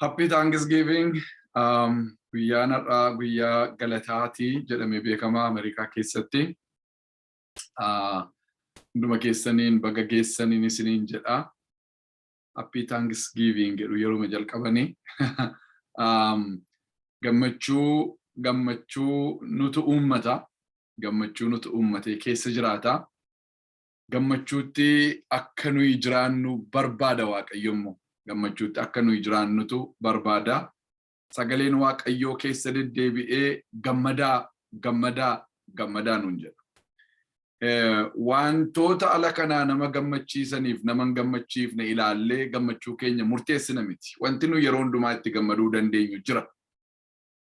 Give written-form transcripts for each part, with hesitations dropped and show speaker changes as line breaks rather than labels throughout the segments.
Happy Thanksgiving. Guyyaan har'aa guyyaa galataatii jedhamee beekama Ameerikaa keessatti. Hunduma keessaniin baga geessaniin isiniin jedha. Happy Thanksgiving jedhu yeroo jalqabanii. Gammachuu, gammachuu nutu uummata. Gammachuu nutu uummatee keessa jiraata. Gammachuutti akka nuyi jiraannu barbaada Waaqayyo immoo. Gammachuutti akka nuyi jiraannutu barbaada. Sagaleen Waaqayyoo keessa deddeebi'ee "Gammadaa, gammadaa, gammadaa" nuun jedha. Wantoota ala kanaa nama gammachiisaniif nama hin gammachiifne ilaallee gammachuu keenya murteessina miti. Wanti nu yeroo hundumaa itti gammaduu dandeenyu jira.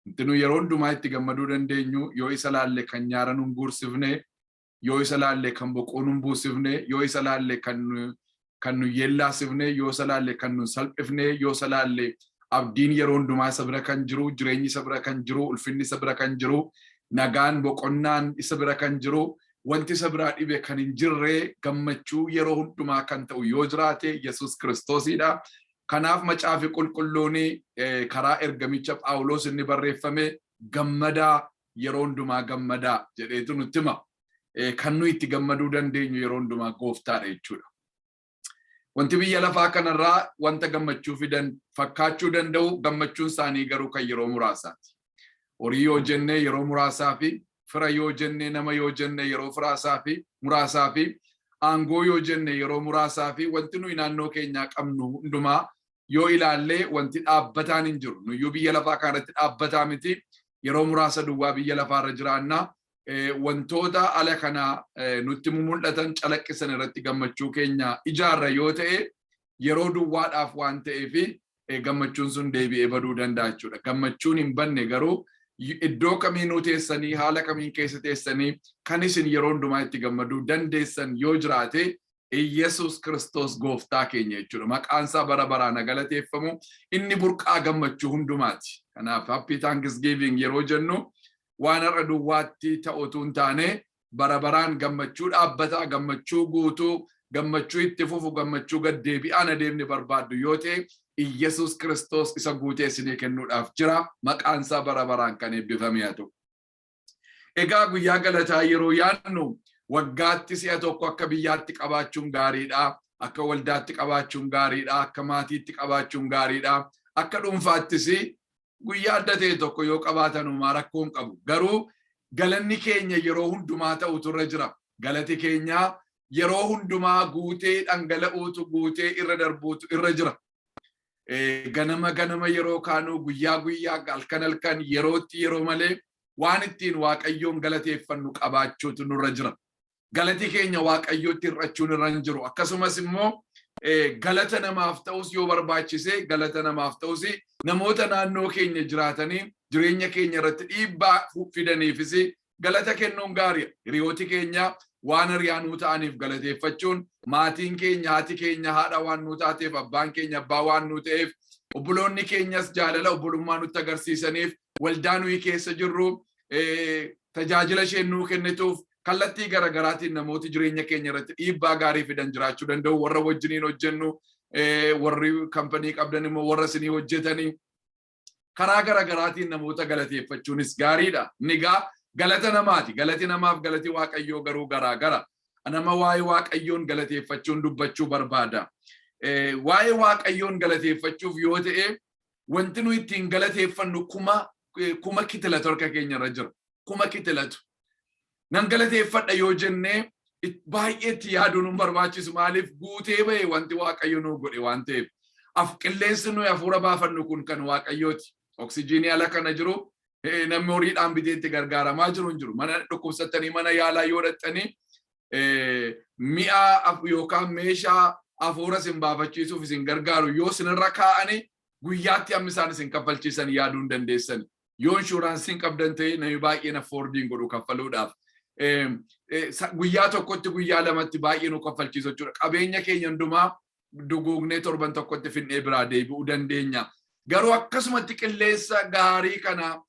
Wanti nu yeroo hundumaa itti gammaduu dandeenyu, yoo isa laalle kan nyaara nun guursifne, yoo isa laalle kan boqoo nun buusifne, yoo isa laalle kan nu yeellaasifne, yoo isa laalle kan nu salphifne, yoo isa laalle abdiin yeroo hundumaa isa bira kan jiru, jireenyi isa bira kan jiru, ulfinni isa bira kan jiru, nagaan boqonnaan isa bira kan jiru, wanti isa biraa dhibe kan hin jirre, gammachuu yeroo hundumaa kan ta'u yoo jiraate Yesus Kiristoosidha. Kanaaf Macaafi Qulqulluun karaa ergamicha Phaawulos inni barreeffame "Gammadaa, yeroo hundumaa gammadaa" jedheetu nutti hima. Kan nuyi itti gammaduu dandeenyu yeroo hundumaa Gooftaadha jechuudha. Wanti biyya lafaa kanarraa wanta gammachuu fidan fakkaachuu danda'u, gammachuun isaanii garuu kan yeroo muraasaati. Horii yoo jenne yeroo muraasaa fi fira yoo jenne, nama yoo jenne yeroo firaasaa fi muraasaa fi aangoo yoo jenne yeroo muraasaa fi wanti nuyi naannoo keenyaa qabnu hundumaa yoo ilaallee wanti dhaabbataan hin jiru. Nuyyuu biyya lafaa kanarratti dhaabbataa miti. Yeroo muraasa duwwaa biyya lafaarra jiraannaa. Wantoota ala kana nutti mul'atan, calaqqisan irratti gammachuu keenya ijaarra yoo ta'e, yeroo duwwaadhaaf waan ta'eef gammachuun sun deebi'ee baduu danda'a jechuudha. Gammachuun hin banne garuu, iddoo kamiinuu teessanii, haala kamiin keessa teessanii, kan isin yeroo hundumaa itti gammaduu dandeessan yoo jiraate, Iyyasuus Kiristoos Gooftaa keenya jechuudha. Maqaan isaa bara baraan galateeffamu. Inni burqaa gammachuu hundumaati. Kanaaf Happy Thanksgiving yeroo jennu waan har'a duwwaatti ta'utu hin taane, bara baraan gammachuu dhaabbataa, gammachuu guutuu, gammachuu itti fufu, gammachuu gaddeebi'aan adeemni barbaaddu yoo ta'e, Iyyasuus Kiristoos isa guutee isinii kennuudhaaf jira. Maqaan isaa bara baraan kan eebbifame haa ta'u. Egaa guyyaa galataa yeroo yaadnu, waggaatti si'a tokko akka biyyaatti qabaachuun gaariidha. Akka waldaatti qabaachuun gaariidha. Akka maatiitti qabaachuun gaariidha. Akka dhuunfaattis guyyaa adda ta'e tokko yoo qabaatan uumaa rakkoo hin qabu. Garuu galanni keenya yeroo hundumaa ta'utu irra jira. Galati keenya yeroo hundumaa guutee dhangala'uutu, guutee irra darbuutu irra jira. Ganama ganama yeroo kaanuu, guyyaa guyyaa, halkan halkan, yerootti yeroo malee waan ittiin Waaqayyoon galateeffannu qabaachuutu nurra jira. Galati keenya Waaqayyootti hir'achuun irra hin jiru. Akkasumas immoo galata namaaf ta'us yoo barbaachise, galata namaaf ta'us, namoota naannoo keenya jiraatanii jireenya keenya irratti dhiibbaa fidaniifis galata kennuun gaariidha. Hiriyooti keenya waan hiriyaa nuu ta'aniif galateeffachuun, maatiin keenya, haati keenya haadha waan nuu taateef, abbaan keenya abbaa waan nuu ta'eef, obboloonni keenyas jaalala obbolummaa nutti agarsiisaniif, waldaa nuyi keessa jirru tajaajila isheen nuu kennituuf, kallattii garaagaraatiin namooti jireenya keenya irratti dhiibbaa gaarii fidan jiraachuu danda'u. Warra wajjiniin hojjennu, warri company qabdan immoo warra isinii hojjetanii, karaa garaagaraatiin namoota galateeffachuunis gaariidha. Inni egaa galata namaati. Galati namaaf galati Waaqayyoo garuu garaagara. Nama waa'ee Waaqayyoon galateeffachuun dubbachuu barbaada. Waa'ee Waaqayyoon galateeffachuuf yoo ta'e, wanti nu ittiin galateeffannu kuma kuma kitilatu harka keenya irra jira. Kuma kitilatu. Nan galateeffadha yoo jennee baay'ee itti yaaduun nu barbaachisu. Maaliif? Guutee bahe wanti Waaqayyo nuu godhe waan ta'eef. Af qilleensi nuyi hafuura baafannu kun kan Waaqayyooti. Oksijiinii ala kana jiru namni horiidhaan bitee itti gargaaramaa jiru hin jiru. Mana dhukkubsattanii mana yaalaa yoo dhaqxanii, mi'a yookaan meeshaa hafuura isin baafachiisuuf isin gargaaru yoo isinirra kaa'anii, guyyaatti hammi isaan isin kaffalchiisan yaaduu hin dandeessan. Yoo inshuraansiin qabdan ta'e, namni baay'een afford iin godhu kaffaluudhaaf. Guyyaa tokkotti, guyyaa lamatti baay'ee nu kaffalchiisu jechuudha. Qabeenya keenya hundumaa duguugnee torban tokkotti finnee biraa deebi'uu dandeenya. Garuu akkasumatti qilleensa gaarii kana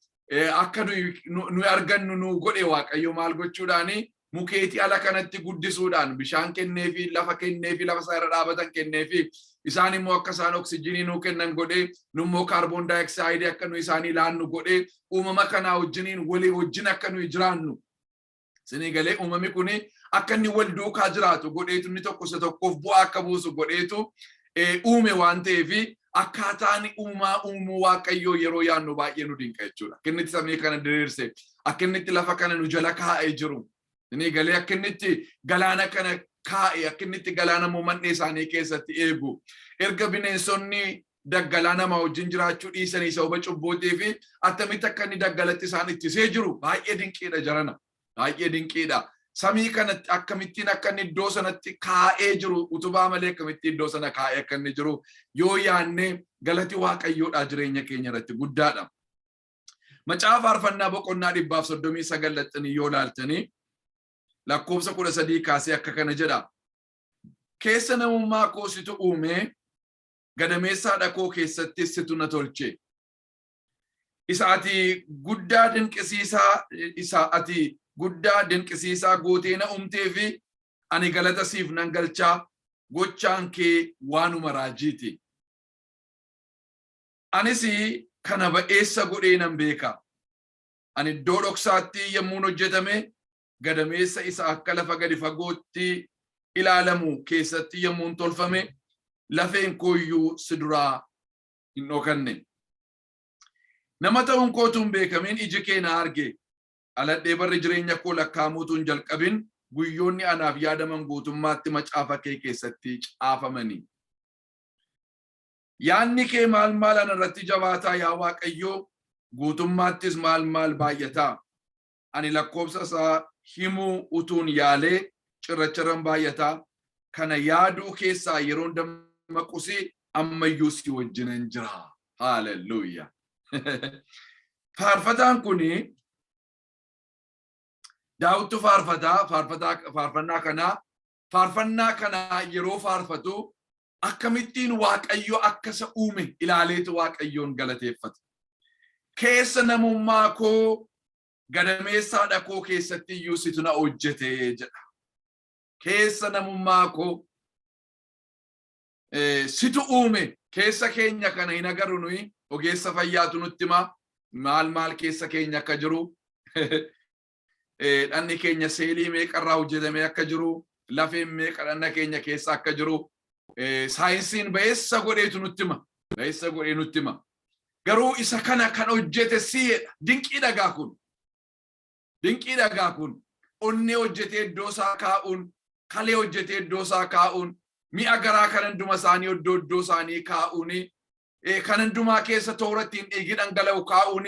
akka nuyi argannu nu godhe Waaqayyo maal gochuudhaani? Mukeetii ala kanatti guddisuudhaan, bishaan kenneefi, lafa kenneefi, lafa isaa irra dhaabatan kenneefi, Isaan immoo akka isaan oksijiinii nuu kennan godhee, nummoo kaarboon daayoksaayiidii akka nu isaanii laannu godhee, uumama kanaa wajjiniin walii wajjin akka nuyi jiraannu. Isinii galee? Uumamni kun akka inni wal duukaa jiraatu godheetu, inni tokko isa tokkoof bu'aa akka buusu godheetu uume waan ta'eef, akkaataan uumaa uumuu Waaqayyoo yeroo yaannu baay'ee nu dinqa jechuudha. Akka inni itti samii kana diriirse, akka inni itti lafa kana nu jala kaa'ee jiru. Isinii galee? Akka inni itti galaana kana kaa'e, akka inni itti galaana immoo man'ee isaanii keessatti eegu. Erga bineensonni daggalaa namaa wajjin jiraachuu dhiisanii sababa cubbuutii fi attamitti akka inni daggalatti isaan ittisee jiru baay'ee dinqiidha jarana. Baay'ee dinqiidha. Samii kanatti akkamittiin akka inni iddoo sanatti kaa'ee jiru, utubaa malee akkamittiin iddoo sana kaa'ee akka inni jiru yoo yaanne, galati Waaqayyoodha jireenya keenya irratti guddaadha. Macaafa Faarfannaa boqonnaa 139 laxxanii yoo laaltanii, lakkoofsa 13 kaasee akka kana jedha. "Keessa namummaa koo situ uume, gadameessa haadha koo keessatti situ na tolche. Isa ati guddaa dinqisiisaa gootee na uumtee fi ani galata siif nan galchaa, gochaan kee waanuma raajiiti. Anis kana ba'eessa godhee nan beeka. Ani iddoo dhoksaatti yommuun hojjetame, gadameessa isa akka lafa gadi fagootti ilaalamu keessatti yommuun tolfame, lafeen kooyyuu si duraa hin dhokanne. Nama ta'uun kootu hin beekamin iji kee na arge. Dhaladhee barri jireenya koo lakkaa'amuutu hin jalqabin, guyyoonni anaaf yaadaman guutummaatti macaafa kee keessatti caafamanii. Yaanni kee maal maal ana irratti jabaataa, yaa Waaqayyoo, guutummaattis maal maal baay'ataa! Ani lakkoofsa isaa himuu utuun yaalee cirracharran baay'ataa. Kana yaaduu keessaa yeroon dammaqus ammayyuu si wajjinan jira." Haalelluuyaa. Faarfataan kuni Daawittu faarfataa faarfannaa kanaa. Faarfannaa kanaa yeroo faarfatu akkamittiin Waaqayyo akka isa uume ilaaleetu Waaqayyoon galateeffata. "Keessa namummaa koo, gadameessa haadha koo keessatti iyyuu situ na hojjete," jedha. Keessa namummaa koo situ uume. Keessa keenya kana hin agarru nuyi, ogeessa fayyaatu nutti hima maal maal keessa keenya akka jiru, dhanni keenya seelii meeqarraa hojjetamee akka jiru, lafeen meeqa dhanna keenya keessa akka jiru saayinsiin ba'eessa godheetu nutti hima. Ba'eessa godhee nutti hima. Garuu isa kana kan hojjete si'edha. Dinqii dhagaa kun. Dinqii dhagaa kun. Onnee hojjetee iddoo isaa kaa'uun, kalee hojjetee iddoo isaa kaa'uun, mi'a garaa kan hunduma isaanii iddoo iddoo isaanii kaa'uun, kan hundumaa keessa toora ittiin dhiigi dhangala'u kaa'uun,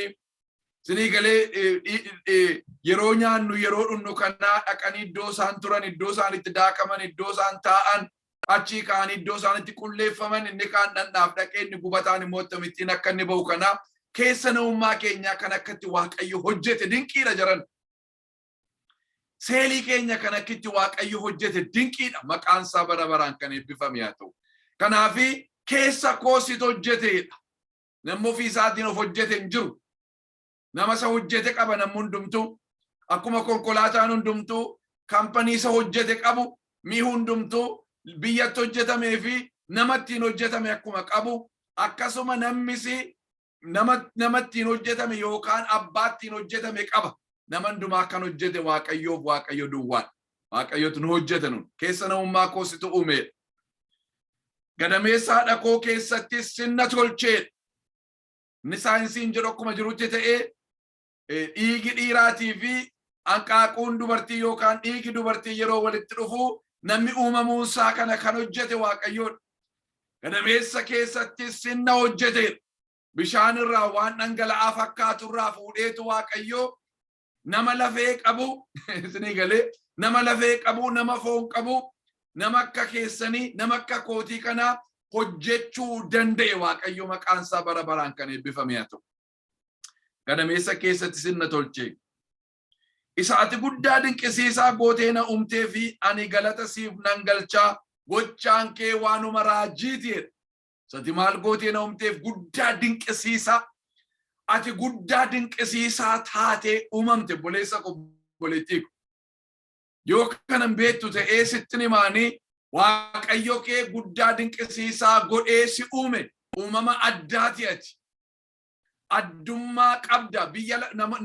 sinii galee, yeroo nyaannu, yeroo dhunnu kanaa dhaqanii iddoo isaan turan, iddoo isaan itti daakaman, iddoo isaan taa'an, achii ka'anii iddoo isaan itti qulleeffaman, inni kaan dhandhaaf dhaqee, inni gubataan immoo akkamittiin akka inni ba'u, kanaa keessa namummaa keenyaa kan akkatti Waaqayyo hojjete dinqiidha jaran. Seelii keenya kan akkitti Waaqayyo hojjete dinqiidha. Maqaan isaa bara baraan kan eebbifame haa ta'u. Kanaafi keessa koo situ hojjeteedha. Namni ofii isaatiin of hojjete hin jiru. Nama isa hojjete qaba namni hundumtuu. Akkuma konkolaataan hundumtuu kaampanii isa hojjete qabu, mi'i hundumtuu biyyatti hojjetamee fi nama ittiin hojjetame akkuma qabu, akkasuma namnis nama ittiin hojjetame yookaan abbaa ittiin hojjetame qaba. Nama hundumaa kan hojjete Waaqayyoof Waaqayyo duwwaadha. Waaqayyotu nu hojjete nun. Keessa namummaa koo situ uumeedha. Gadameessa haadha koo keessatti sinna tolcheedha. Inni saayinsiin jedhu akkuma jirutti ta'ee, dhiigi dhiiraatii fi hanqaaquun dubartii yookaan dhiigi dubartii yeroo walitti dhufu namni uumamuunsaa kana kan hojjete Waaqayyoodha. Gadameessa keessatti sinna hojjeteedha. Bishaan irraa, waan dhangala'aa fakkaatu irraa fuudheetu Waaqayyoo nama lafee qabu, isinii galee, nama lafee qabu, nama foon qabu, nama akka keessanii, nama akka kootii kanaa hojjechuu danda'e. Waaqayyo maqaan isaa bara baraan kan eebbifame haa ta'u. Gadameessa keessatti sinna tolche. Isa ati guddaa dinqisiisaa gootee na uumtee fi ani galata siif nan galchaa, gochaan kee waanuma raajiiti jedha. Ati maal gootee na uumteef? Guddaa dinqisiisaa. Ati guddaa dinqisiisaa taatee uumamte, obboleessa koo, obboleettii koo. Yoo kanan beektu ta'ee sittin himaanii. Waaqayyo kee guddaa dinqisiisaa godhee si uume. Uumama addaati ati. Addummaa qabda. Biyya nama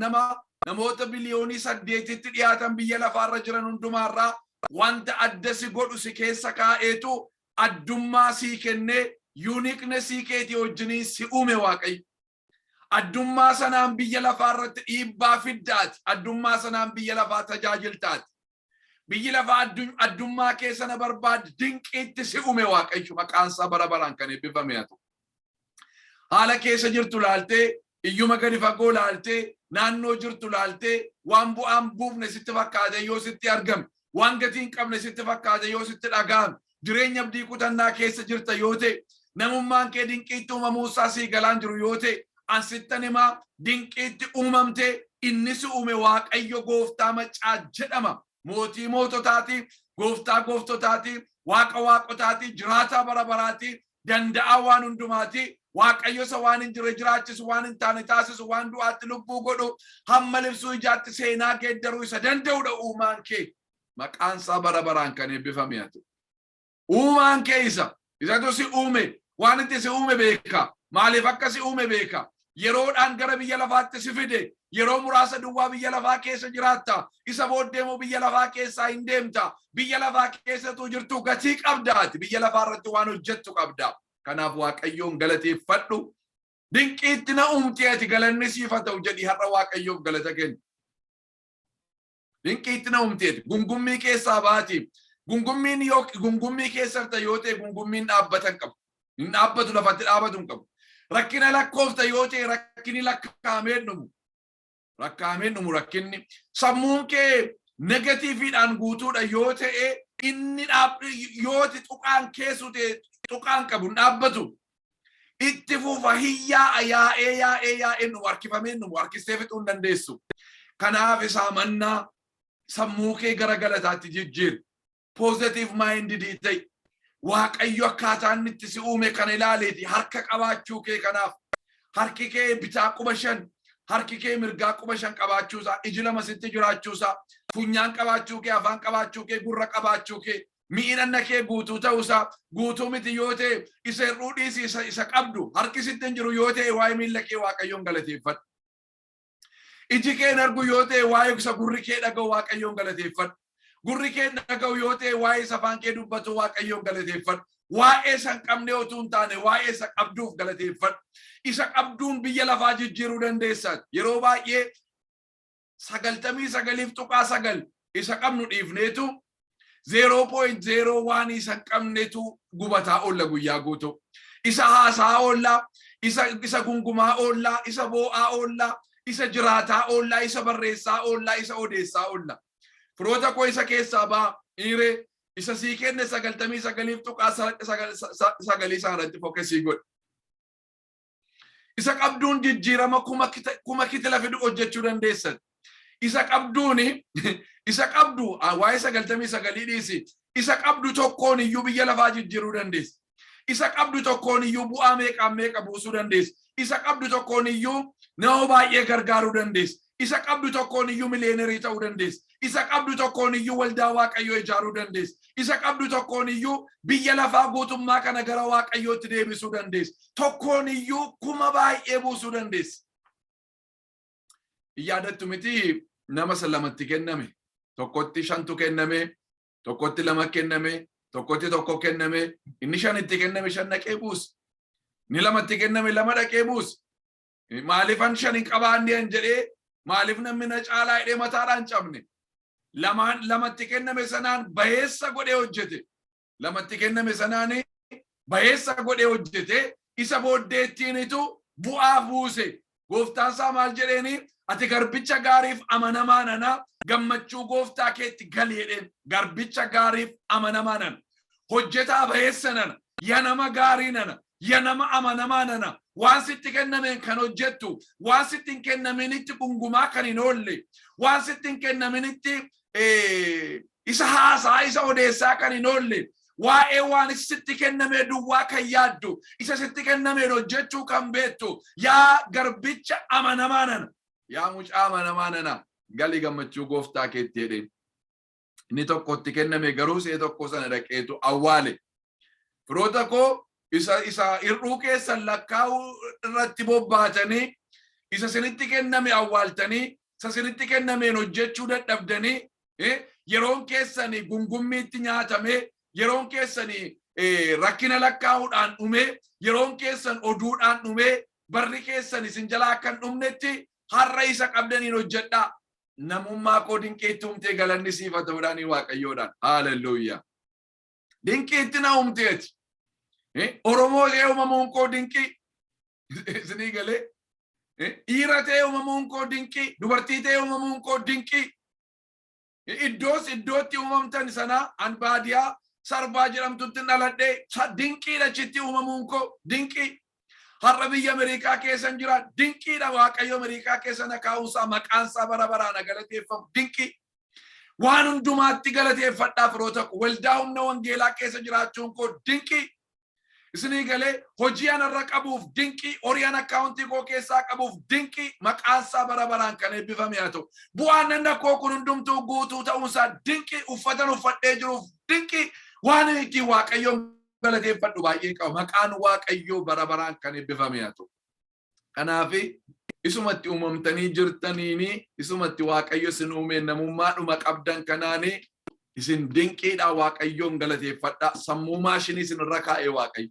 namoota biliyoonii 8tti dhiyaatan biyya lafaarra jiran hundumaarraa wanta adda si godhu si keessa kaa'eetu addummaa sii kennee, uniqueness keetii wajjiniin si uume Waaqayyo. Addummaa sanaan biyya lafaarratti dhiibbaa fiddaati. Addummaa sanaan biyya lafaa tajaajiltaati. Biyyi lafaa addummaa kee sana barbaaddi. Dinqiitti si uume Waaqayyo, maqaan isaa bara baraan kan eebbifame haa ta'u. Haala keessa jirtu laaltee, iyyuma gadi fagoo laaltee, naannoo jirtu laaltee, waan bu'aan buufne sitti fakkaate yoo sitti argame, waan gatii hin qabne sitti fakkaate yoo sitti dhaga'ame, jireenya abdii kutannaa keessa jirta yoo ta'e, namummaan kee dinqiitti uumamuusaa sii galaan jiru yoo ta'e, ansittan himaa, dinqiitti uumamte. Inni si uume Waaqayyo gooftaa maccaa jedhama. Mootii moototaati, gooftaa gooftotaati, Waaqa waaqotaati, jiraataa bara baraati, danda'aa waan hundumaati. Waaqayyo isa waan hin jirre jiraachisu, waan hin taane taasisu, waan du'aatti lubbuu godhu, hamma libsuu ijaatti seenaa geeddaruu isa danda'udha uumaan kee. Maqaan isaa bara baraan kan eebbifame haa ta'u. Uumaan kee isa. Isatu si uume. Waan itti si uume beeka. Maaliif akka si uume beeka. Yeroodhaan gara biyya lafaatti si fide. Yeroo muraasa duwwaa biyya lafaa keessa jiraatta. Isa booddee immoo biyya lafaa keessaa hin deemta. Biyya lafaa keessattuu jirtu gatii qabdaati. Biyya lafaa irratti waan hojjettu qabda. Kanaaf Waaqayyoon galateeffadhu. "Dinqiitti na uumte ati, galanni siif haa ta'u" jedhi har'a Waaqayyoof galata kenni. Dinqiitti na uumte ati. Gungummii keessaa baati. Gungummiin yoo gungummii keessa yoo ta'e, gungummiin dhaabbata hin qabu. Hin dhaabbatu, lafatti dhaabatu hin qabu. Rakkina lakkoofta yoo ta'e, rakkinni lakkaa'amee dhumu. Lakkaa'amee dhumu rakkinni. Sammuun kee negativeiidhaan guutuudha yoo ta'e, inni yoo tuqaan keessu ta'e, tuqaan qabu, hin dhaabbatu. Itti fufa, hiyyaa'a, yaa'ee yaa'ee yaa'ee dhumu, harkifamee dhumu, harkistee fixuu hin dandeessu. Kanaaf isaa mannaa sammuu kee gara galataatti jijjiiri. Positive minded ta'i. Waaqayyo akkaataa inni itti si uume kana ilaaleeti harka qabaachuu kee kanaaf, harki kee bitaa quba shan, harki kee mirgaa quba shan qabaachuusaa, iji lama sitti jiraachuusaa, funyaan qabaachuu kee, afaan qabaachuu kee, gurra qabaachuu kee, mi'i kee guutuu ta'uusaa, guutuu miti yoo ta'e isa hir'uu dhiisi, isa qabdu, harki sitti hin jiru yoo ta'e, waa'ee miilla kee Waaqayyoon galateeffadhu. Iji kee hin argu yoo ta'e, waa'ee isa gurri kee dhaga'u Waaqayyoon galateeffadhu. Gurri kee dhaga'u yoo ta'e, waa'ee isa afaan kee dubbatu Waaqayyoon galateeffadhu. Waa'ee isa hin qabne utuu hin taane, waa'ee isa qabduuf galateeffadhu. Isa qabduun biyya lafaa jijjiiruu dandeessa. Yeroo baay'ee 99.9 isa qabnu dhiifneetu 0.01 isa hin qabnetu gubataa oolla guyyaa guutuu. Isa haasaa oollaa, isa gungumaa oollaa, isa boo'aa oollaa, isa jiraataa oollaa, isa barreessaa oollaa, isa odeessaa oolla. Firoota koo, isa keessaa baa dhiiree, isa sii kenne 99.9 isaa irratti focus godhe. Isa qabduun jijjiirama kuma kitila fidu hojjechuu dandeessan. Isa qabduuni, isa qabdu, waa'ee 99 dhiisi. Isa qabdu tokkoon iyyuu biyya lafaa jijjiiruu dandeessa. Isa qabdu tokkoon iyyuu bu'aa meeqaan meeqa buusuu dandeessa. Isa qabdu tokkoon iyyuu nama baay'ee gargaaruu dandeessa. Isa qabdu tokkoon iyyuu millionaire ta'uu dandeessa. Isa qabdu tokkoon iyyuu waldaa Waaqayyoo ijaaruu dandeessa. Isa qabdu tokkoon iyyuu biyya lafaa guutummaa kana gara Waaqayyootti deebisuu dandeessa. Tokkoon iyyuu kuma baay'ee buusuu dandeessa. Yaadattu miti nama isa lamatti kenname? Tokkotti shantu kenname, tokkotti lama kenname, tokkotti tokko kenname. Inni shanitti kenname shan dhaqee buuse. Inni lamatti kenname lama dhaqee buuse. Maaliifan shan hin qabaanne jedhee, maaliif namni na caalaa jedhee mataadhaan cabne. Lamaan lamatti kenname sanaan bayeessa godhee hojjete. Lamatti kenname sanaan bayeessa godhee hojjete. Isa booddeettiinitu bu'aa buuse. Gooftaan isaa maal jedheeni? "Ati garbicha gaariif amanamaa nana, gammachuu gooftaa keetti gali" jedheen. Garbicha gaariif amanamaa nana. Hojjetaa bayeessa nana. Ya nama gaarii nana. Ya nama amanamaa nana. Waan sitti kennameen kan hojjettu, waan sitti hin kennaminitti gungumaa kan hin oolle, waan sitti hin kennaminitti isa haasaa, isa odeessaa kan hin oolle, waa'ee waan sitti kennamee duwwaa kan yaaddu, isa sitti kennameen hojjechuu kan beektu, yaa garbicha amanamaa nana, yaa mucaa amanamaa nana, galii gammachuu gooftaa keetti jedheen. Inni tokkotti kenname garuu see tokko sana dhaqeetu awwaale. Firoota koo, isa hir'uu keessan lakkaa'uu irratti bobbaatanii, isa isinitti kenname awwaaltanii, isa isinitti kennameen hojjechuu dadhabdanii, yeroon keessanii gungummiitti nyaatamee, yeroon keessanii rakkina lakkaa'uudhaan dhumee, yeroon keessan oduudhaan dhumee, barri keessan isin jalaa akka hin dhumnetti har'a isa qabdaniin hojjedhaa. Namummaa koo dinqiitti uumtee, galanni siif haa ta'uudhaan Waaqayyoodhaan. Haaleluyyaa. Dinqiitti na uumteeti. Oromoo ta'ee uumamuun koo dinqii. Isinii galee? Dhiira ta'ee uumamuun koo dinqii. Dubartii ta'ee uumamuun koo dinqii. Iddoos iddootti uumamtan sana, an baadiyaa Sarbaa jedhamtutti dhaladhee, dinqiidha achitti uumamuun koo, dinqii. Har'a biyya Ameerikaa keessan jira, dinqiidha. Waaqayyo Ameerikaa keessa na kaa'uunsaa, maqaansaa bara baraan galateeffamu, dinqii. Waan hundumaatti galateeffadhaa, firoota koo. Waldaa Humna Wangeelaa keessa jiraachuun koo dinqii. Isinii galee? Hojii anarra qabuuf dinqii, horii an akkaawuntii koo keessaa qabuuf dinqii, maqaansaa bara baraan kan eebbifame haa ta'u. Bu'aan nanna koo kun hundumtuu guutuu ta'uunsaa dinqii, uffatan uffadhee jiruuf dinqii, waan ittiin Waaqayyoon galateeffadhu baay'ee qaba. Maqaan Waaqayyoo bara baraan kan eebbifame haa ta'u. Kanaaf isumatti uumamtanii jirtaniini, isumatti Waaqayyo isin uumeen, namummaadhuma qabdan kanaani isin dinqiidha, Waaqayyoon galateeffadha. Sammuu maashinii isin irra kaa'ee Waaqayyo.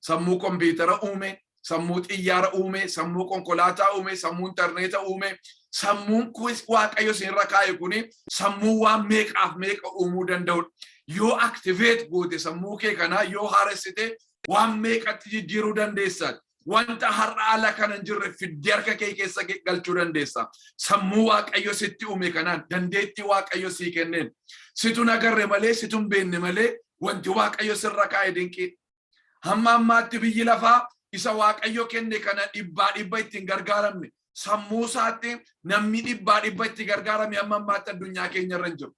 Sammuu kompiitara uume, sammuu xiyyaara uume, sammuu konkolaataa uume, sammuu intarneeta uume. Sammuun Waaqayyo isin irra kaa'e kuni sammuu waan meeqaaf meeqa uumuu danda'udha. Yoo activate goote, sammuu kee kanaa yoo haaressite, waan meeqatti jijjiiruu dandeessa. Wanta har'a ala kana hin jirre fiddee harka kee keessa galchuu dandeessa. Sammuu Waaqayyo sitti uume kanaan, dandeettii Waaqayyo sii kenneen. Situ nagarre malee, situ hin beekne malee, wanti Waaqayyo sirra kaa'e dinqii. Hamma ammaatti biyyi lafaa isa Waaqayyo kenne kana dhibbaa dhibba ittiin gargaaramne. Sammuu isaatti namni dhibbaa dhibba itti gargaarame hamma ammaatti addunyaa keenya irra hin jiru.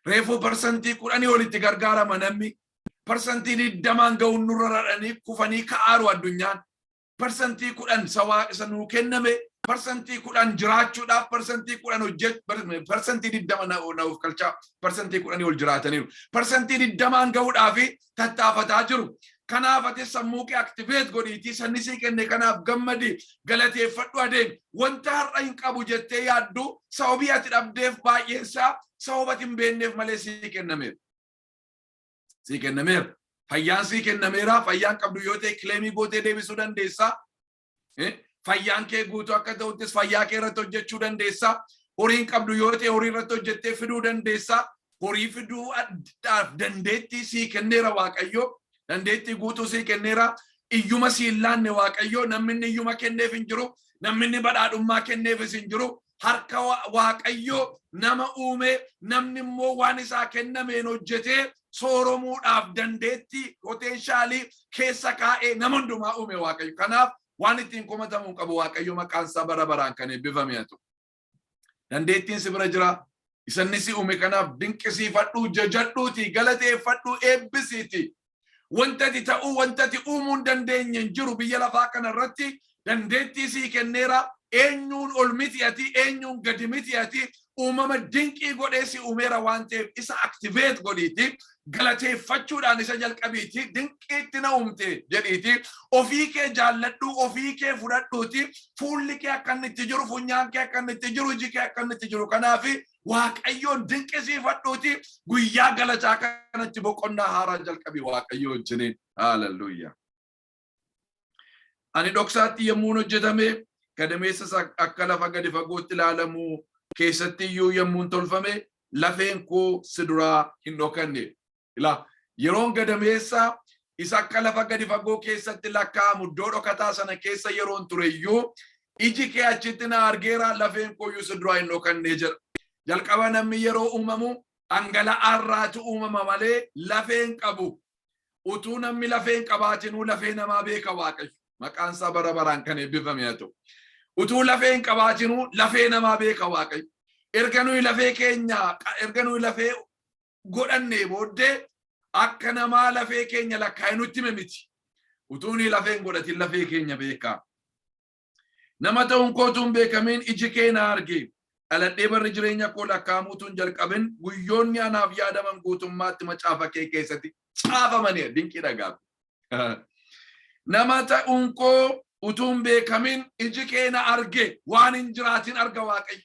Reefuu 10% olitti gargaarama namni. 20% ga'uun nurra radhanii kufanii ka'aaru addunyaan. 10% isa nuu kenname, 10% jiraachuudhaaf, 10% hojjet, 20% na of galchaa, 10% ol jiraataniiru. 20% ga'uudhaaf tattaafataa jiru. Kanaaf ati sammuu kee activate godhiitii sanni sii kenne kanaaf gammadi, galateeffadhu, adeemi. Wanta har'a hin qabu jettee yaaddu, sababii ati dhabdeef baay'eensaa sababa ati hin beekneef malee sii kennameera. Sii kennameera. Fayyaan sii kennameera. Fayyaan qabdu yoo ta'e claim gootee deebisuu dandeessaa. Fayyaan kee guutuu akka ta'uttis fayyaa kee irratti hojjechuu dandeessaa. Horiin qabdu yoo ta'e horii irratti hojjettee fiduu dandeessaa. Horii fiduudhaaf dandeettii sii kenneera Waaqayyo. Dandeettii guutuu sii kenneera. Iyyuma sii hin laanne Waaqayyo. Namni inni iyyuma kenneef hin jiru. Namni inni badhaadhummaa kenneefis hin jiru. Harka Waaqayyo nama uume, namni immoo waan isaa kennameen hojjetee sooromuudhaaf dandeettii potential keessa kaa'ee nama hundumaa uume Waaqayyo. Kanaaf waan ittiin komatamuu qabu Waaqayyo, maqaan isaa bara baraan kan eebbifame haa ta'u. Dandeettiin si bira jira. Isanni si uume kanaaf dinqisiifadhuu, jajadhuuti, galateeffadhuu, eebbisiiti. Wanta ati ta'uu, wanta ati uumuu hin dandeenye hin jiru biyya lafaa kana irratti. Dandeettii sii kenneera. Eenyuun ol miti ati, eenyuun gadi miti ati. Uumama dinqii godhee si uumeera waan ta'eef isa activate godhiiti, galateeffachuudhaan isa jalqabiiti, "Dinqiitti na uumte" jedhiiti, ofii kee jaalladhuu, ofii kee fudhadhuuti, fuulli kee akka inni itti jiru, funyaan kee akka inni itti jiru, iji kee akka inni itti jiru, kanaaf Waaqayyoon dinqisiifadhuuti, guyyaa galataa kanatti boqonnaa haaraa jalqabi Waaqayyo wajjiniin. Haaleluyyaa. Ani dhoksaatti yommuun hojjetame, gadameessa akka lafa gadi fagootti ilaalamu keessatti iyyuu yommuun tolfame, lafeen koo si duraa hin dhokanne. Ilaa, yeroon gadameessa isa akka lafa gadi fagoo keessatti lakkaa'amu, iddoo dhokataa sana keessa yeroon ture iyyuu, iji kee achitti na argeera, lafeen koo iyyuu si duraa hin dhokanne jedha. Jalqaba namni yeroo uumamu dhangala'aarraatu uumama malee lafeen qabu. Utuu namni lafeen qabaatinuu lafee namaa beeka Waaqayyo. Maqaan isaa bara baraan kan eebbifame haa ta'u. Utuu lafeen qabaatinuu lafee namaa beeka Waaqayyo. Erga nuyi lafee keenya, erga nuyi lafee godhannee booddee akka namaa lafee keenya lakkaa'ee nutti hime miti. Utuu nuyi lafee hin godhatin lafee keenya beeka. Nama ta'uun kootu hin beekamiin iji kee na arge. Dhaladhee barri jireenya koo lakkaa'amuutu hin jalqabin, guyyoonni anaaf yaadaman guutummaatti macaafa kee keessatti caafamanii. Dinqii dhagaa. Nama ta'uun koo utuu hin beekamin iji kee na arge. Waan hin jiraatin arga Waaqayyo.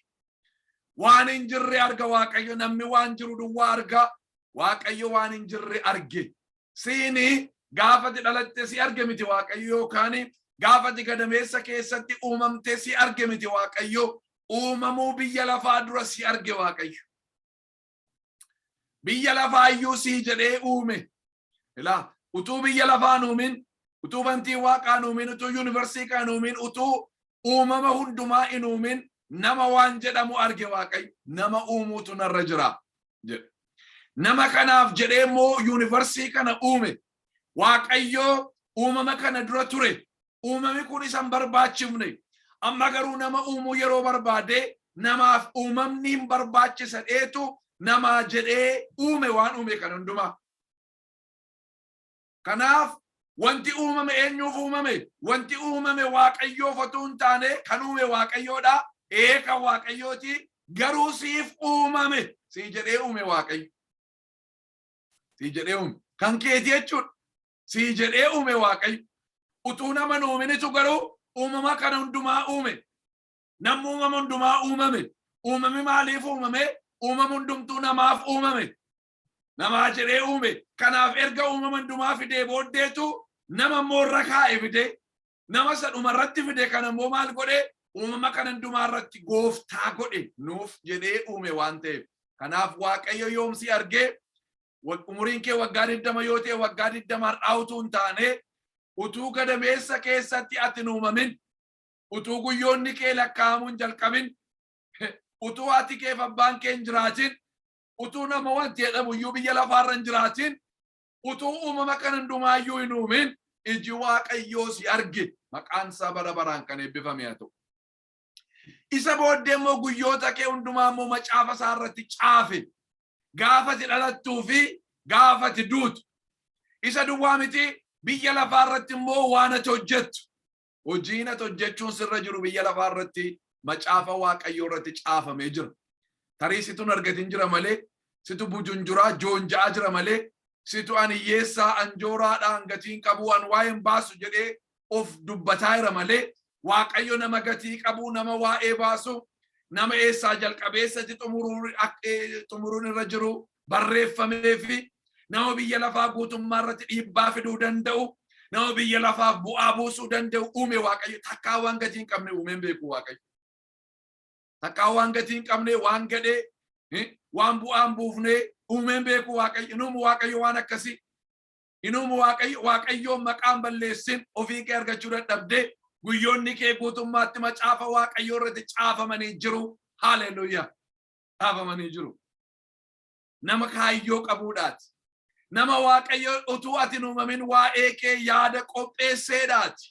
Waan hin jirre arga Waaqayyo. Namni waan jiru duwwaa arga. Waaqayyo waan hin jirre arge. Siini gaafati dhalatte si arge miti Waaqayyo, yookaan gaafati gadameessa keessatti uumamte si arge miti Waaqayyo. Uumamuu biyya lafaa dura si arge Waaqayyo. Biyya lafaa iyyuu sii jedhee uume. Ilaa, utuu biyya lafaa hin uumin, utuu bantii waaqaa hin uumin, utuu yuunivarsiitii kan hin uumin, utuu uumama hundumaa hin uumin nama waan jedhamu arge Waaqayyo. Nama uumuutu narra jira jedhe. Nama kanaaf jedhee immoo yuunivarsii kana uume. Waaqayyo uumama kana dura ture. Uumami kun isa hin barbaachifne. Amma garuu nama uumuu yeroo barbaade, namaaf uumamni hin barbaachisa dheetu namaa jedhee uume waan uume kan hundumaa. Kanaaf wanti uumame eenyuuf uumame? Wanti uumame Waaqayyoof otoo hin taane kan uume Waaqayyoodha. Ee, kan Waaqayyooti. Garuu siif uumame. Sii jedhee uume Waaqayyo. Sii jedhee uume. Kan keeti jechuudha. Sii jedhee uume Waaqayyo. Utuu nama hin uuminitu garuu uumama kana hundumaa uume. Namni uumama hundumaa uumame. Uumami maaliif uumame? Uumama hundumtuu namaaf uumame. Namaa jedhee uume. Kanaaf erga uumama hundumaa fidee booddeetu nama immoo irra kaa'e fidee, nama isa dhuma irratti fide kana immoo maal godhe? Uumama kana hundumaa irratti gooftaa godhe, nuuf jedhee uume waan ta'eef. Kanaaf Waaqayyo yoomsi argee, umuriin kee waggaa 20 yoo ta'e, waggaa 20 har'aa utuu hin taane, utuu gadameessa keessatti ati hin uumamin, utuu guyyoonni kee lakkaa'amuu hin jalqabin, utuu haati keef abbaan kee hin jiraatin, utuu nama wanti jedhamu iyyuu biyya lafaarra hin jiraatin, utuu uumama kana hundumaayyuu hin uumin iji Waaqayyoo si arge. Maqaan isaa bara baraan kan eebbifame haa ta'u. Isa booddee immoo guyyoota kee hundumaa immoo macaafa isaa irratti caafe. Gaafa ati dhalattuu fi gaafa ati duutu. Isa duwwaa miti, biyya lafaa irratti immoo waan ati hojjettu. Hojiin ati hojjechuun sirra jiru biyya lafaa irratti macaafa Waaqayyoo irratti caafamee jira. Tarii situ hin argatin jira malee, situ bujunjuraa joonja'aa jira malee, situ ani hiyyeessaa anjooraadhaan gatiin qabu, an waa'ee hin baasu jedhee of dubbataa jira malee, Waaqayyo nama gatii qabu, nama waa'ee baasu, nama eessaa jalqabee eessatti xumuruun irra jiru barreeffamee fi nama biyya lafaa guutummaa irratti dhiibbaa fiduu danda'u, nama biyya lafaaf bu'aa buusuu danda'u uume Waaqayyo. Takkaa waan gatii hin qabne uumeen beeku Waaqayyo. Takkaa waan gatii hin qabne, waan gadhee, waan bu'aa hin buufne uumeen beeku Waaqayyo. Hin uumu Waaqayyo waan akkasii. Hin uumu Waaqayyo. Waaqayyoon maqaan balleessin. Ofii kee argachuu dadhabdee, guyyoonni kee guutummaatti macaafa Waaqayyoo irratti caafamanii jiru. Haleluuyaa. Caafamanii jiru. Nama kaayyoo qabuudhaati. Nama Waaqayyo utuu ati hin uumamin waa'ee kee yaada qopheesseedhaati.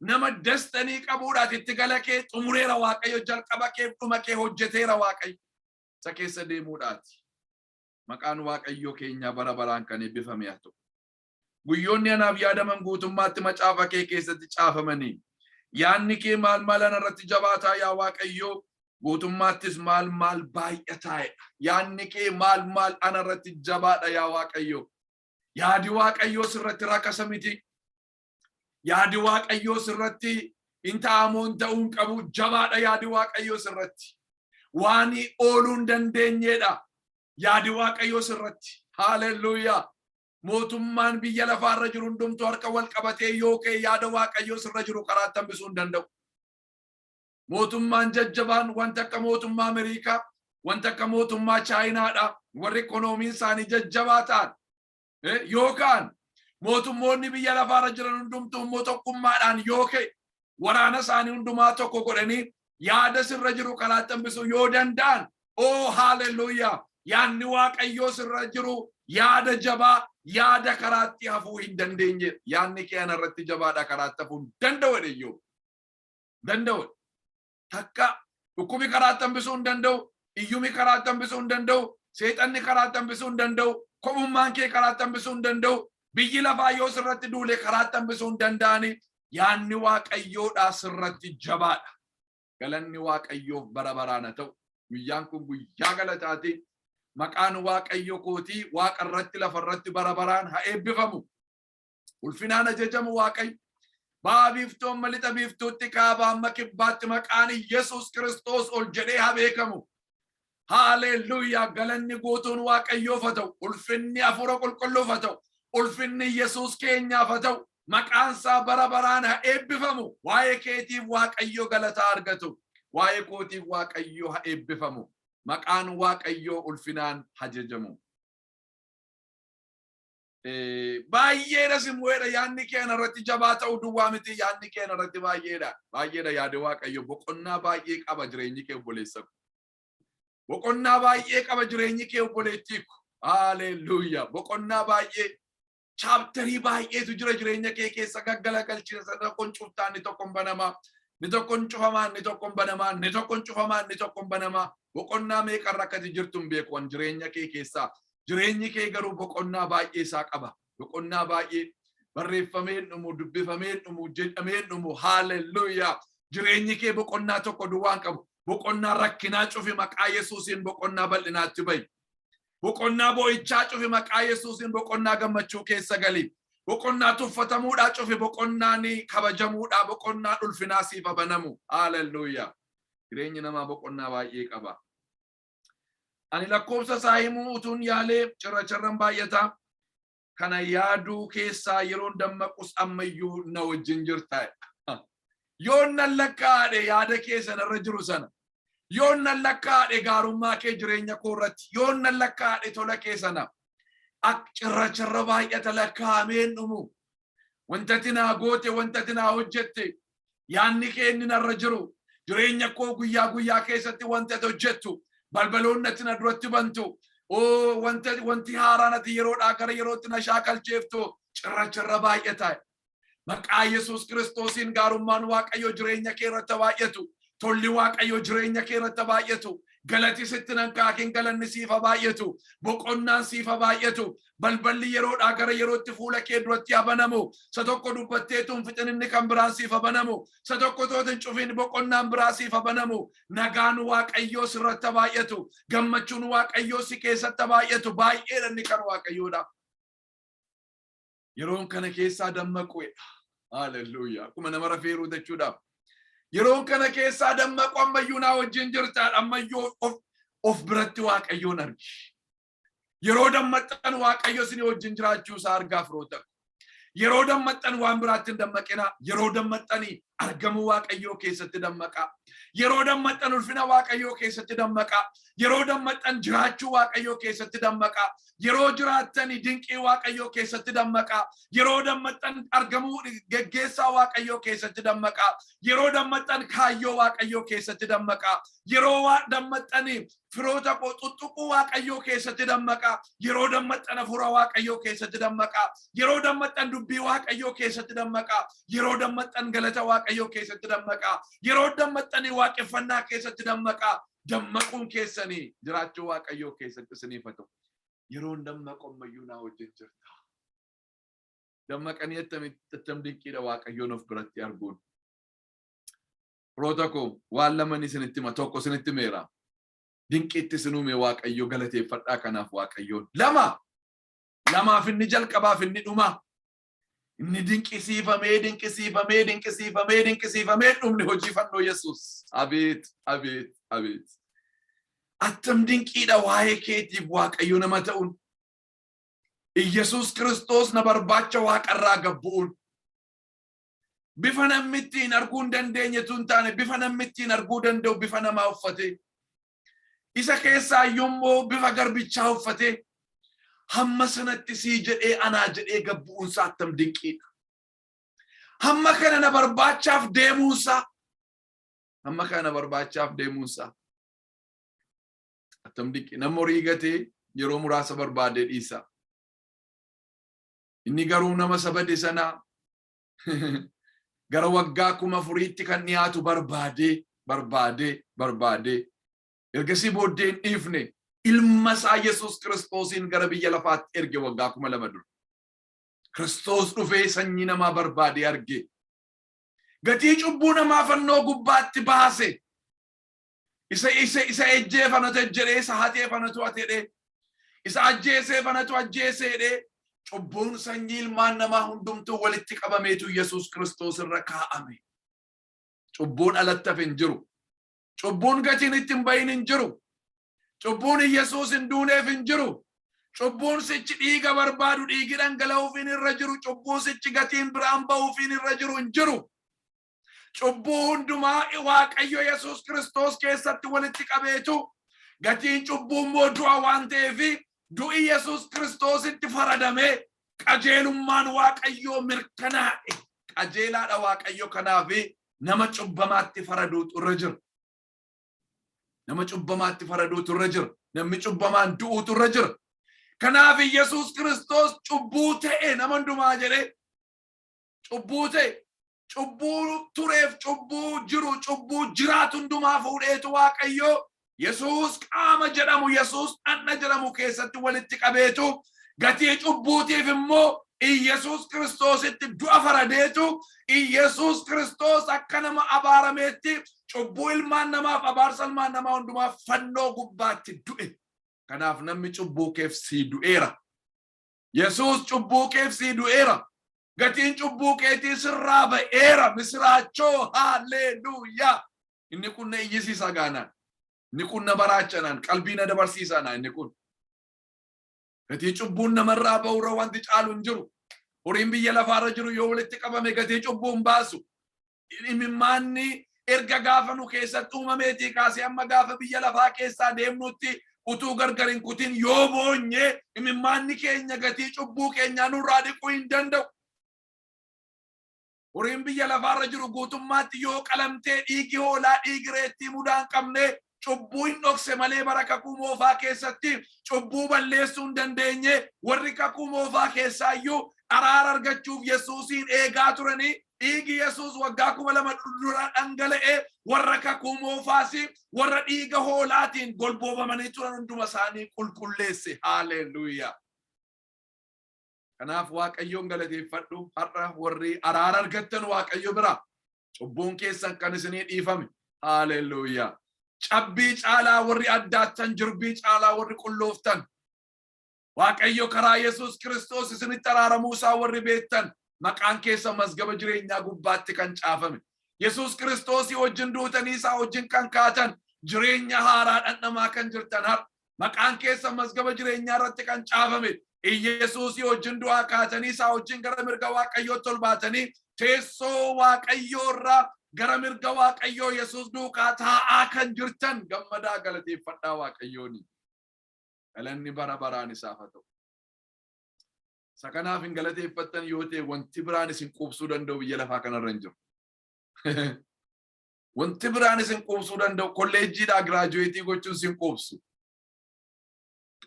Nama destiny qabuudhaati. Itti gala kee xumureera Waaqayyo, jalqaba kee dhuma kee hojjeteera Waaqayyo. Isa keessa deemuudhaati. Maqaan Waaqayyoo keenyaa bara baraan kan eebbifame haa ta'u. Guyyoonni anaaf yaadaman guutummaatti macaafa kee keessatti caafamanii. Yaanni kee maal maal anarratti jabaataa, yaa Waaqayyoo, guutummaattis maal maal baay'ataa'edha. Yaanni kee maal maal anarratti jabaadha, yaa Waaqayyoo. Yaadi Waaqayyoo sirratti rakasa miti. Yaadi Waaqayyoo sirratti hin ta'amoo hin ta'uu hin qabu, jabaadha yaadi Waaqayyoo sirratti. Waan ooluu hin dandeenyedha yaadi Waaqayyoo sirratti. Haalelluuyaa. Mootummaan biyya lafaarra jiru hundumtuu harka wal qabatee yoo ka'e, yaada Waaqayyoo sirra jiru karaatti hambisuu hin danda'u. Mootummaan jajjabaan, wanta akka mootummaa Ameerikaa, wanta akka mootummaa Chaayinaadha. Warri ikkonoomiin isaanii jajjabaa ta'an yookaan mootummoonni biyya lafaarra jiran hundumtuu immoo tokkummaadhaan yoo ka'e, waraana isaanii hundumaa tokko godhanii yaada sirra jiru karaatti hambisuu yoo danda'an, oo haalelluuyaa, yaadni Waaqayyoo sirra jiru yaada jabaa, yaada karaatti hafuu hin dandeenye. Yaadni kee anarratti jabaadha, karaatti hafuu hin danda'u jedhe. Danda'u takka dhukkubi karaatti hambisuu hin danda'u, iyyumi karaatti hambisuu hin danda'u, seexanni karaatti hambisuu hin danda'u, kophummaan kee karaatti hambisuu hin danda'u, biyyi lafaa yoo sirratti duule karaatti hambisuu hin danda'ani. Yaadni Waaqayyoodhaa sirratti jabaadha. Galanni Waaqayyoof bara baraan haa ta'u. Guyyaan kun guyyaa galataati. Maqaan Waaqayyo kootii waaqa irratti, lafa irratti bara baraan haa eebbifamu. Ulfinaan ajajamu Waaqayyo. Ba'a biiftuu amma lixa biiftuutti, kaaba amma kibbaatti maqaan Yesuus Kiristoos ol jedhee haa beekamu. Haaleluyyaa! Galanni guutuun Waaqayyoof haa ta'u. Ulfinni Hafuura Qulqulluuf haa ta'u. Ulfinni Yesuus keenyaaf haa ta'u. Maqaan isaa bara baraan haa eebbifamu. Waa'ee keetiif Waaqayyo galataa argatu. Waa'ee kootiif Waaqayyo haa eebbifamu. Maqaan Waaqayyoo ulfinaan hajajamu. Baay'eedha simweedha. Yaadni keenya irratti jabaa ta'uu duwwaa miti, yaadni keenya irratti baay'eedha. Baay'eedha yaada Waaqayyo. Boqonnaa baay'ee qaba jireenyi kee, obboleessa ko. Boqonnaa baay'ee qaba jireenyi kee, obboleettii ko. Haaleluyyaa! Boqonnaa baay'ee, chapterii baay'eetu jira jireenya kee keessa. Gaggalagalchiinsa tokkoon cuftaa, inni tokkoon banamaa, inni tokkoon cufamaa, inni tokkoon banamaa, inni tokkoon cufamaa, inni tokkoon banamaa. Boqonnaa meeqarra akkati jirtu hin beeku jireenya kee keessaa. Jireenyi kee garuu boqonnaa baay'ee isaa qaba. Boqonnaa baay'ee barreeffamee dhumu, dubbifamee dhumu, jedhamee dhumu. Haaleluyyaa! Jireenyi kee boqonnaa tokko duwwaan qabu. Boqonnaa rakkinaa cufi, maqaa Yesuusiin boqonnaa bal'inaatti bahi. Boqonnaa boo'ichaa cufi, maqaa Yesuusiin boqonnaa gammachuu keessa gali. Boqonnaa tuffatamuudhaa cufi, boqonnaan kabajamuudhaa, boqonnaa ulfinaa siif banamu. Haaleluyyaa! Jireenyi namaa boqonnaa baay'ee qaba. Ani lakkoofsa isaa himuu utuun yaalee cirracharran baay'ata. Kana yaaduu keessaa yeroon dammaqus ammayyuu na wajjin jirta. Yoon nan lakkaa'adhe yaada kee sanarra jiru sana. Yoon nan lakkaa'adhe gaarummaa kee jireenya koo irratti. Yoon nan lakkaa'adhe tola kee sana. Ak cirracharra baay'ata, lakkaa'ameen dhumu. Wanta ati naa goote, wanta ati naa hojjette, yaadni kee inni narra jiru, jireenya koo guyyaa guyyaa keessatti wanta ati hojjettu, balbaloonni ati na duratti bantu, oo wanta wanti haaraan ati yeroodhaa gara yerootti na shaakalcheeftu cirracharra baay'ata. Maqaa Yesuus Kiristoosiin gaarummaan Waaqayyoo jireenya kee irratti baay'atu. Tolli Waaqayyoo jireenya kee irratti baay'atu. Galati sitti nan kaakin, galanni siif haa baay'atu. Boqonnaan siif haa baay'atu. Balballi yeroodhaa gara yerootti fuula kee duratti haa banamu. Isa tokko dubbatteetu hin fixin, inni kan biraan siif haa banamu. Isa tokko toot hin cufin, boqonnaan biraa siif haa banamu. Nagaan Waaqayyoo sirratti haa baay'atu. Gammachuun Waaqayyoo si keessatti haa baay'atu. Baay'eedha inni kan Waaqayyoodha. Yeroon kana keessaa dammaquudha. Haaleluyyaa! Akkuma nama rafeeruu jechuudhaaf. Yeroon kana keessaa dammaqu ammayyuu naa wajjin jirtaadha. Ammayyuu of biratti Waaqayyoon argi. Yeroo dammaqxan Waaqayyo isin wajjin jiraachuu isaa argaa, firoota. Yeroo dammaqxan waan biraatti hin dammaqinaa. Yeroo dammaqxanii argamuu Waaqayyoo keessatti dammaqaa. Yeroo dammaqxan ulfina Waaqayyoo keessatti dammaqaa. Yeroo dammaqxan jiraachuu Waaqayyoo keessatti dammaqaa. Yeroo jiraattanii dinqii Waaqayyoo keessatti dammaqaa. Yeroo dammaqxan argamuu geggeessaa Waaqayyoo keessatti dammaqaa. Yeroo dammaqxan kaayyoo Waaqayyoo keessatti dammaqaa. Yeroo dammaqxanii, firoota koo, tuttuquu Waaqayyoo keessatti dammaqaa. Yeroo dammaqxan hafuura Waaqayyoo keessatti dammaqaa. Yeroo dammaqxan dubbii Waaqayyoo keessatti dammaqaa. Yeroo dammaqxan galata Waaqayyoo keessatti dammaqaa. Yeroo dammaqxanii waaqeffannaa keessatti dammaqaa. Dammaquun keessanii jiraachuu Waaqayyoo keessatti isiniif haa ta'u. Yeroon dammaqu ammayyuu naa wajjin jirta. Dammaqanii attam dinqiidha Waaqayyoon of biratti arguun. Firoota koo, waan lama isinitti hima. Tokko isinitti himeera. Dinqiitti isin uume Waaqayyo galateeffadhaa kanaaf Waaqayyoon. Lama. Lamaaf inni jalqabaaf inni dhumaa. Inni dinqisiifamee, dinqisiifamee, dinqisiifamee, dinqisiifamee dhumni hojii fannoo Yesuus. Abeet, abeet, abeet! Attam dinqiidha waa'ee keetiif Waaqayyo nama ta'uun. Iyyasuus Kiristoos na barbaacha waaqarraa gabbu'uun. Bifa namni ittiin arguu hin dandeenyetu hin taane, bifa namni ittiin arguu danda'u bifa namaa uffatee. Isa keessaa immoo bifa garbichaa uffatee hamma sanatti sii jedhee, anaa jedhee gabbu'uunsaa attam dinqiidha. Hamma kana na barbaachaaf deemuunsaa, hamma kana na barbaachaaf deemuunsaa attam dinqii. Nama horii gatee yeroo muraasa barbaadee dhiisa. Inni garuu nama sabade sana gara waggaa 4000tti kan dhiyaatu barbaadee, barbaadee, barbaadee, ergasii booddee hin dhiifne. Ilma isaa Yesuus Kiristoosiin gara biyya lafaatti erge waggaa 2000 dura. Kiristoos dhufee sanyii namaa barbaadee arge. Gatii cubbuu namaa fannoo gubbaatti baase. Isa ejjee fanatu ejjedhee, isa hatee fanatu hatedhee, isa ajjeesee fanatu ajjeeseedhee, cubbuun sanyii ilmaan namaa hundumtuu walitti qabameetu Yesuus Kiristoos irra kaa'ame. Cubbuun alatti hafe hin jiru. Cubbuun gatiin itti hin bahin hin jiru. Cubbuun Yesuus hin duuneef hin jiru. Cubbuun sichi dhiiga barbaadu, dhiigi dhangala'uufiin irra jiru, cubbuun sichi gatiin biraan ba'uufiin irra jiru hin jiru. Cubbuu hundumaa Waaqayyo Yesuus Kiristoos keessatti walitti qabeetu, gatiin cubbuu immoo du'a waan ta'eef, du'i Yesuus Kiristoositti faradamee qajeelummaan Waaqayyoo mirkanaa'e. Qajeelaadha Waaqayyo, kanaaf nama cubbamaatti faraduutu irra jira. Nama cubbamaatti faraduutu irra jira. Namni cubbamaan du'uutu irra jira. Kanaaf Yesuus Kiristoos cubbuu ta'e nama hundumaa jedhee cubbuu ta'e. Cubbuu tureef, cubbuu jiru, cubbuu jiraatu hundumaa fuudheetu Waaqayyo Yesuus qaama jedhamu, Yesuus dhagna jedhamu keessatti walitti qabeetu, gatii cubbuutiif immoo Iyyasuus Kiristoositti du'a faradeetu, Iyyasuus Kiristoos akka nama abaarameetti cubbuu ilmaan namaaf, abaarsa ilmaan namaa hundumaaf fannoo gubbaatti du'e. Kanaaf namni cubbuu keef sii du'eera. Yesuus cubbuu keef sii du'eera. Gatiin cubbuu keetii sirraa ba'eera. Misiraachoo, haalleluuyaa! Inni kun na iyyisiisa gaanaan. Inni kun na baraachanaan. Qalbii na dabarsiisanaa inni kun. Gatii cubbuun namarraa ba'urra wanti caalu hin jiru. Horiin biyya lafaarra jiru yoo walitti qabame gatii cubbuu hin baasu. Imimmaanni erga gaafa nu keessatti uumameetii kaasee amma gaafa biyya lafaa keessaa deemnutti utuu gargar hin kutin yoo boonye, imimmaanni keenya gatii cubbuu keenyaa nurraa dhiquu hin danda'u. Horiin biyya lafaarra jiru guutummaatti yoo qalamtee, dhiigi hoolaa, dhiigi reettii mudaa hin qabne cubbuu hin dhokse malee bara Kakuu Moofaa keessatti cubbuu balleessuu hin dandeenye. Warri Kakuu Moofaa keessaayyuu araara argachuuf Yesuusiin eegaa turanii, dhiigi Yesuus waggaa 2000 dura dhangala'e warra Kakuu Moofaas warra dhiiga hoolaatiin golboobamanii turan hunduma isaanii qulqulleesse. Haaleluyyaa! Kanaaf Waaqayyoon galateeffadhu. Har'a warri araara argattan Waaqayyo bira, cubbuun keessan kan isinii dhiifame. Haaleluyyaa! Cabbii caalaa warri addaattan, jirbii caalaa warri qullooftan, Waaqayyo karaa Yesuus Kiristoos isinitti araaramuu isaa warri beektan, maqaan keessan mazgaba jireenyaa gubbaatti kan caafame, Yesuus Kiristoosii wajjin duutanii isaa wajjin kan kaatan, jireenya haaraa dhandhamaa kan jirtan, har'a maqaan keessan mazgaba jireenyaa irratti kan caafame, Iyesuusii wajjin du'aa kaatanii isaa wajjin gara mirga Waaqayyootti ol baatanii, teessoo Waaqayyoo irraa gara mirga Waaqayyoo Yesuus duukaa taa'aa kan jirtan, gammadaa galateeffadhaa Waaqayyooni. Galanni bara baraan isaaf haa ta'u. Isa kanaaf hin galateeffattan yoo ta'e, wanti biraan isin quubsuu danda'u biyya lafaa kanarra hin jiru. Wanti biraan isin quubsuu danda'u, kolleejjiidhaa graduate gochuun isin quubsu.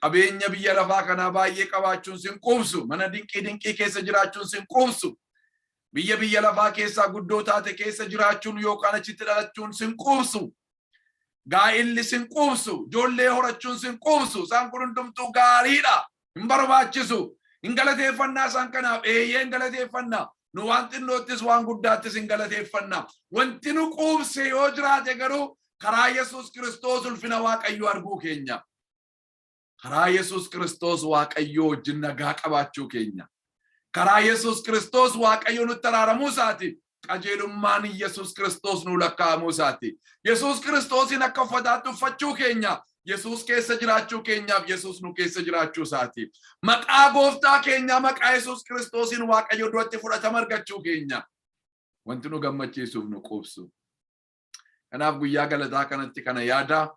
Qabeenya biyya lafaa kanaa baay'ee qabaachuun sin quubsu. Mana dinqii dinqii keessa jiraachuun sin quubsu. Biyya lafaa keessaa guddoo taate keessa jiraachuun yookaan achitti dhalachuun sin quubsu. Gaa'illi sin quubsu. Ijoollee horachuun sin quubsu. Isaan kun hundumtuu gaariidha. Hin barbaachisu. Hin galateeffannaa isaan kanaaf. Eeyyee, hin galateeffannaa. Nu waan xinnoottis waan guddaattis hin galateeffannaa. Wanti nu quubse yoo jiraate garuu karaa Yesuus Kiristoos ulfina Waaqayyoo arguu keenya. Karaa Yesuus Kiristoos Waaqayyoo wajjin nagaa qabaachuu keenya. Karaa Yesuus Kiristoos Waaqayyo nutti araaramuu isaati. Qajeelummaan Yesuus Kiristoos nuu lakkaa'amuu isaati. Yesuus Kiristoosiin akka uffataatti uffachuu keenya. Yesuus keessa jiraachuu keenyaaf Yesuus nu keessa jiraachuu isaati. Maqaa gooftaa keenyaa, maqaa Yesuus Kiristoosiin Waaqayyo duratti fudhatama argachuu keenya. Wanti nu gammachiisuuf nu quubsu. Kanaaf guyyaa galataa kanatti kana yaada.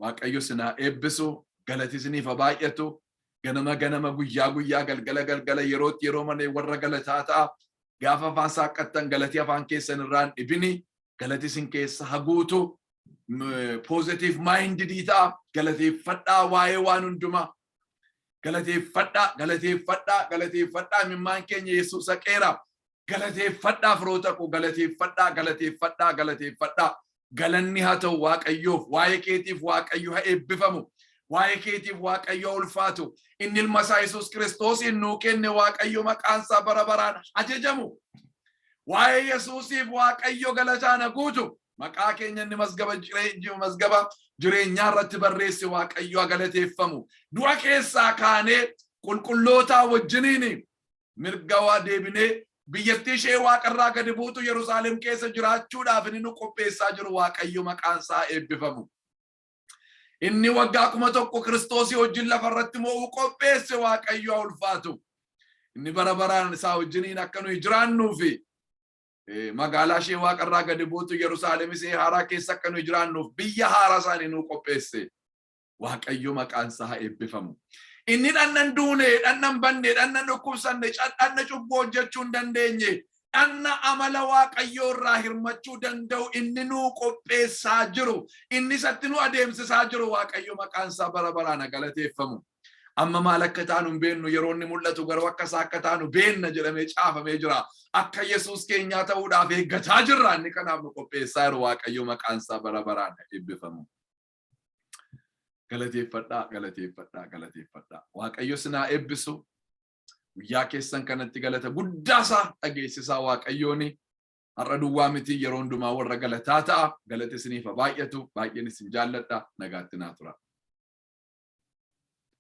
Waaqayyo sinaa eebbisu, galati isiniif haa baay'atu. Ganama ganama, guyyaa guyyaa, galgala galgala, yerootti yeroo malee warra galataa ta'a. Gaafa afaan saaqqattan galatii afaan keessan irraa hin dhibini. Galati isin keessa haguutu. Positive minded ta'a. Galateeffadhaa waa'ee waan hundumaa. Galateeffadhaa, galateeffadhaa, galateeffadhaa. Imimmaan keenya Yesuus haqeera. Galateeffadhaa, firoota koo, galateeffadhaa, galateeffadhaa, galateeffadhaa. Galanni haa ta'u Waaqayyoof. Waa'ee keetiif Waaqayyo haa eebbifamu. Waa'ee keetiif Waaqayyo haa ulfaatu. Inni ilma isaa Yesuus Kiristoosiin nuu kenne, Waaqayyo maqaan isaa bara baraan ajajamu. Waa'ee Yesuusiif Waaqayyo galataan haa guutu. Maqaa keenya inni mazgaba jireenyaa irratti barreesse Waaqayyo haa galateeffamu. Du'a keessaa kaanee qulqullootaa wajjiniin mirga waa deebinee biyyattii ishee waaqarraa gadi buutu Yerusaalem keessa jiraachuudhaaf inni nu qopheessaa jiru Waaqayyo maqaan isaa eebbifamu. Inni waggaa 1000 Kiristoosii wajjin lafarratti mo'uu qopheesse Waaqayyo haa ulfaatu. Inni bara baraan isaa wajjiniin akka nuyi jiraannuufi magaalaa ishee waaqarraa gadi buutu Yerusaalem ishee haaraa keessa akka nuyi jiraannuuf biyya haaraa isaanii nuu qopheesse. Waaqayyo maqaan isaa haa eebbifamu. Inni dhannan duune, dhannan banne, dhannan dhukkubsanne, dhanna cubbuu hojjechuu hin dandeenye, dhanna amala Waaqayyoo irraa hirmachuu danda'u inni nuu qopheessaa jiru, inni isatti nu adeemsisaa jiru Waaqayyo maqaan isaa bara baraan haa galateeffamu. Amma maal akka taanu hin beennu, yeroo inni mul'atu garuu akka isaa akka taanu beenna jedhamee caafamee jira. Akka Yesuus keenyaa ta'uudhaaf eeggataa jirra. Inni kanaaf nu qopheessaa jiru Waaqayyo maqaan isaa bara baraan haa eebbifamu. Galateeffadhaa, galateeffadhaa, galateeffadhaa. Waaqayyo sinaa eebbisu. Guyyaa keessan kanatti galata guddaasaa dhageessisaa Waaqayyooni. Har'a duwwaa miti, yeroo hundumaa warra galataa ta'a. Galata isiniif haa baay'atu. Baay'een isin jaalladha. Nagaatti naa tura.